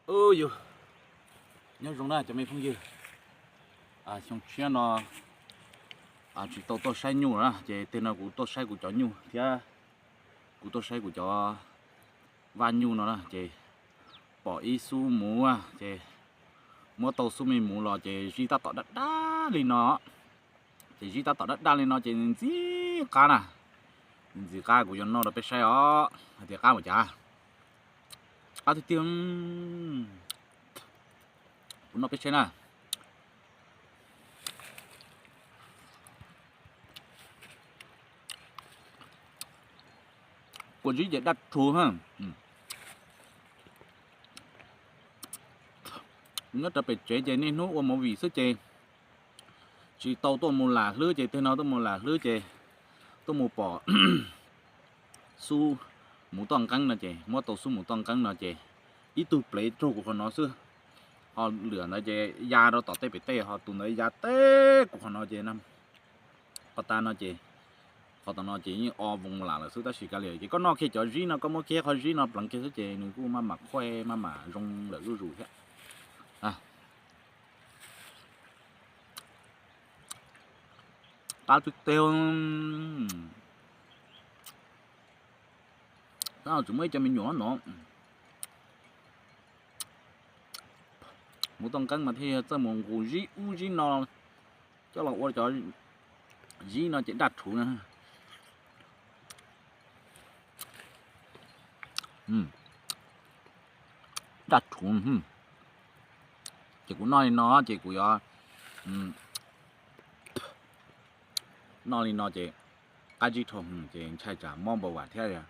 Ub yus, nyob zoo na cov me phooj ywg. Xyoo tshiab no tsis tau tuaj saib nyuj na ces tej no kuv tuaj saib kuv cov nyuj thiab kuv tuaj saib kuv cov vaj nyuj no na ces pom ib xub muv ces muab tau xub me muv los ces zib tab tom daj daj li no. Ces zib tab tom daj daj li no ces ntxim qab na, ntxim qab kuv yuav noj rau peb saib os hais tias qab mus cas. Qab tiag tiag. Kuv noj peb saib na. Kua zib ces daj rhuv ha. Nyob rau pem tsev ces niaj hnub ua movie xwb ces tsis tau tuaj mus lam hlwb ces tej no tuaj mus lam hlwb ces tuaj mus pom xub muv toj nqeeb no ces muab tau xub muv toj nqeeb no ces ib tug plev raug kuv qhov no xwb. Ho lwm ntawd ces ya rau tom tej pem tej ho tus ntawd ya teb kuv qhov no ces pov tas no ces qhov tom no ces yeej o voo lam lawm xwb tab sis kav liam ces koj noj kiag cov zib no koj muab kiag qhov zib no pleev kiag xwb ces nws kuj maj mam khuaj maj mam zoo lawm zuj zus thiab. Qab tiag tiag. Tsis muaj ib co me nyuam no mus toj nqeeb mas thiaj txawj mus nqus zib ub zib no coj los ua cov zib no ces daj rhuv na. Daj rhuv. Ces kuv noj li no ces kuv yuav noj li no ces qab zib dhau ces ntshai tsam mob npau vam thiab.